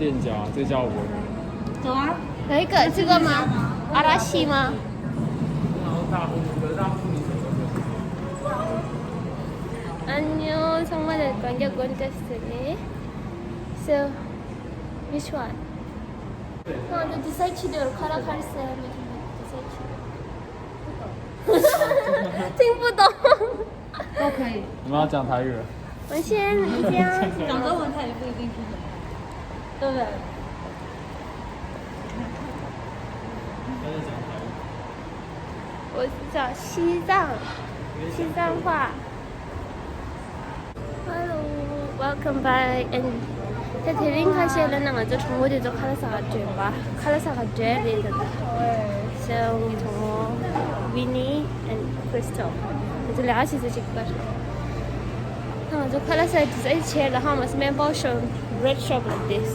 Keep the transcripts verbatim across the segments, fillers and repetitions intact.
店家，这家我不会。走啊。有一个这个吗？阿拉西吗？안녕정말관객분들씀이 So, which one? 어, 나 decide to do color color ceramic decide to do. 听不懂。都可以。你们要讲台语了。我先这样子。讲中文他也不一定听懂，对不对？我是讲西藏，西藏话。Hello, welcome back. And ད་དེ་རིང་ཁ་ཤས་ལ་ན་ང་ཚོ་གྲོགས་མོ་དེ་ཚོ་ཁ་ལག་ཟ་ག་འགྲོ་བ། ཁ་ལག་ཟ་ག་འགྲོ་རེད་ད། So ངའི་གྲོགས་མོ་Winnie and Crystal ང་ཚོ་ལས་ཀ་བྱེད་ས་གཅིག་པར། ད་ང་ཚོ་ཁ་ལག་ཟ་དུས་ཨེ་བྱས་ལ་ཧ་མ་སྨན་པ་ཤོ་bread shop like this.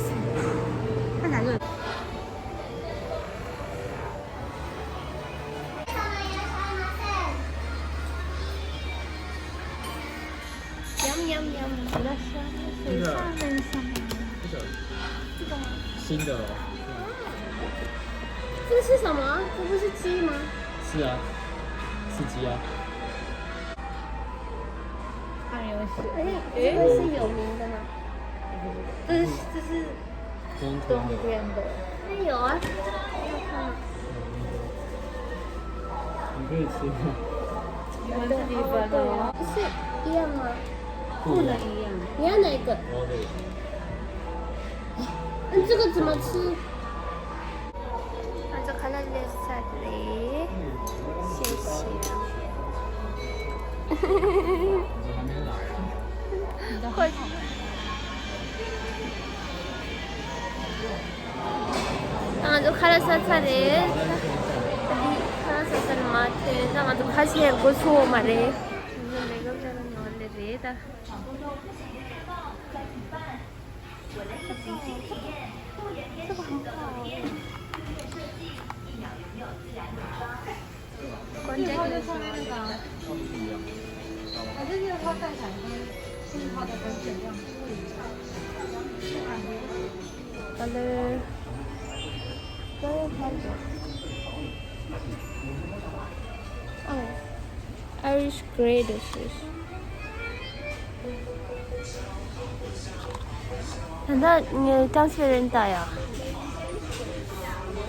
Yum, yum, yum. 这个，这个新的哦。这是什么？这不是鸡吗？是啊，是鸡啊。看游戏。哎，这个是有名的吗？这是，这是 冬天的。冬天的。那有啊，要看吗？你可以吃吗？你们自己分哦。不是一样吗？不能一样。你要哪个？我要这个。嗯，这个怎么吃？那这可乐 left side 嘞，谢谢。我还没来啊。快。 ང་ཚོ་ཁ་ལག་ཟ་ཚར་རེད། ཁ་ལག་ཟ་ཚར་མ་ཐོན་ད་ང་ཚོ་ཁ་ཤས་འགོ་ཚུགས་མ་རེད། ང་ཚོ་མེག་ཨབ་ལས་ར་ནོར་ལེ་རེད་ད། Contact lens 还是因为它戴起来跟，就是它的跟前一样，就是它的跟前一样。Color. Color. Oh, Irish grey dishes. ད་ལྟ་ངས་transparent ལྟ་ཡ།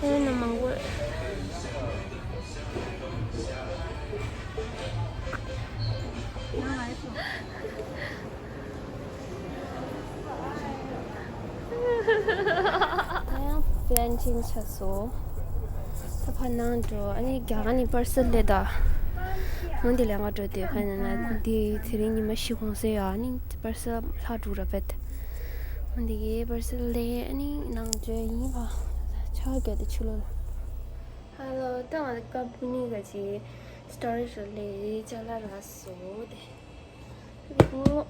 དེ་ནི་མང་པོ། ད་ཡང་plan change བྱས་སོང་། ད་ཕར་ནང་འགྲོ། ཨ་ནི་རྒྱ་གར་ནས་པར་སེལ་སླེབས་ད། འོན་ཏེ་ལས་ཀ་འགྲོ་དུས་ཕར་ནང་ན་འདི་དེ་རིང་ཉི་མ་བཞི་གོང་ཟེར་ཡ། ཨ་ནི་པར་སེལ་ལྷག་འགྲོ་ར་བེད། འོན་ཏེ་གི་པར་སེལ་སླེབས། ཨ་ནི་ནང་འགྲོ་ཡིན་པ། ཆ་ག་དེ་ཆུ་ལོ་ལ། Hello, ད་ང་ཀམ་པ་ནི་ག་ཅི་storage ལ་ལས་ཅ་ལག་རག་སོང་དེ། ཨོ།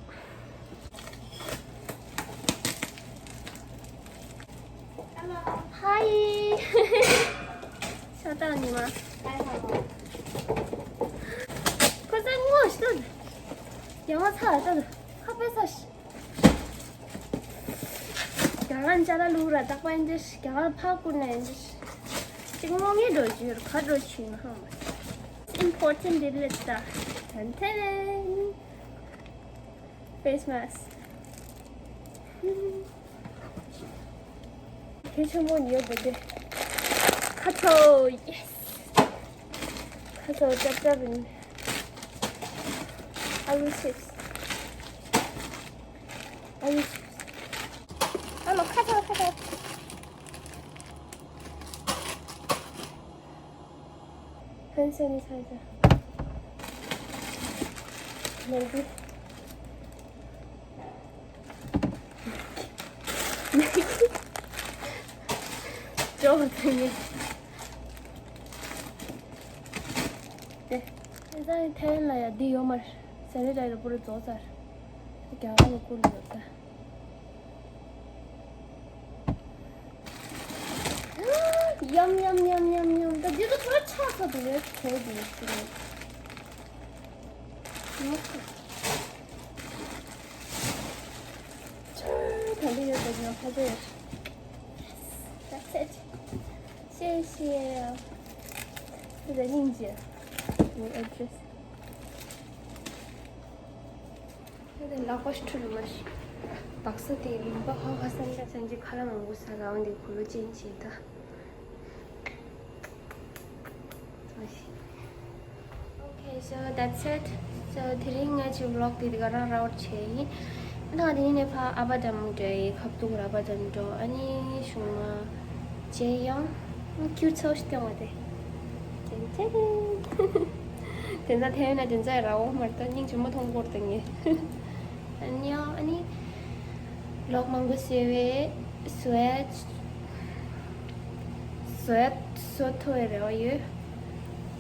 Hi. ཤ་སྟག་ཉི་མ། ཁོ་ཚང་ངོ་ཤེས་ད། རྒྱ་མ་ཚ་ད། ཁ་པེ་ས་ཤི། རྒྱ་གར་ཅ་ལག་བླུགས་ར་རྟག་པར་འདི་རྒྱ་གར་ཕར་བསྐུར་ནས་འདི། གཅིག་མོ་ངའི་འགྲོ་རྒྱུ་ཡོད་ཁ་འགྲོ་ཆུ་ཡིན་ཧ་མ། Important འདི་ལས་ད། ཐན་ཐན། Face mask. གལ་ཆེན་པོ་ཡོད་པ་དེ། ཁ་ཐོ། Yes. ཁ་ཐོ་ཅབ་ཅབ་ཡིན། ཨ་ལུ་chips. ཨ་ལུ་chips. ཨ་ལོ་ཁ་ཐོ་ཁ་ཐོ། Hand sanitizer. Maybe. ཅོག་ཐེངས་ནི། དེ། ཨེ་ཙང་ཐེན་ལ་ཡ་འདི་ཡོད་མ་རེད། sanitizer པུ་རུ་རྫོགས་ཚར། རྒྱ་གར་ལ་བསྐུར་ཡོད་ད། ཡམ་ཡམ་ཡམ་ཡམ་ཡམ། ད་འདི་ཚོ་ཚོ་ཆགས་ཚར་འདུག་ལས་གོ་འདུག་ཟེར་ནས། ཡོད་ཚོ། ཆ་ག་འདི་ཡོད་པ་ཡང་ཕ་ཚོ་ཡོད། 谢谢。这个印姐，我要吃。有点拉过去了嘛。白色的，你不好好生活，生活看了蛮不错，然后你可以进去的。 Okay, so that's it. So དེ་རིང་ངས་ཀྱི་vlog དེ་འདི་ག་རང་ར་བར་བྱས་ཡིན། ད་དེ་ནས་ཕ་ཨ་ཕ་འགྲམ་འགྲོ་ཡི། ཁབ་ཏུ་ར་ཕ་འགྲམ་འགྲོ། ཨ་ནི་ཞུང་མ་བྱས་ཡང་ཁྱུར་ཚོ་ཞིག་བཏང་བ་དེ། ཅན་ཅན། དེ་འདྲ་ཐེ་ན་དེ་འདྲ་ར་བོ་མར་ད་སྙིང་རྗེ་མོ་མཐོང་སྐོར་དང་ངེ། ཨ་ནི་ཨ་ནི་vlog མང་པོ་བཟོས་པའི་བཟོས། བཟོས་བཟོ་ཐུབ་པའི་རེ་བ་ཡོད།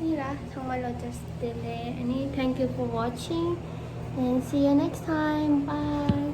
ཡིན་ལ་ཚང་མ་ལ་just བདེ་ལེགས། ཨ་ནི་thank you for watching and see you next time. Bye.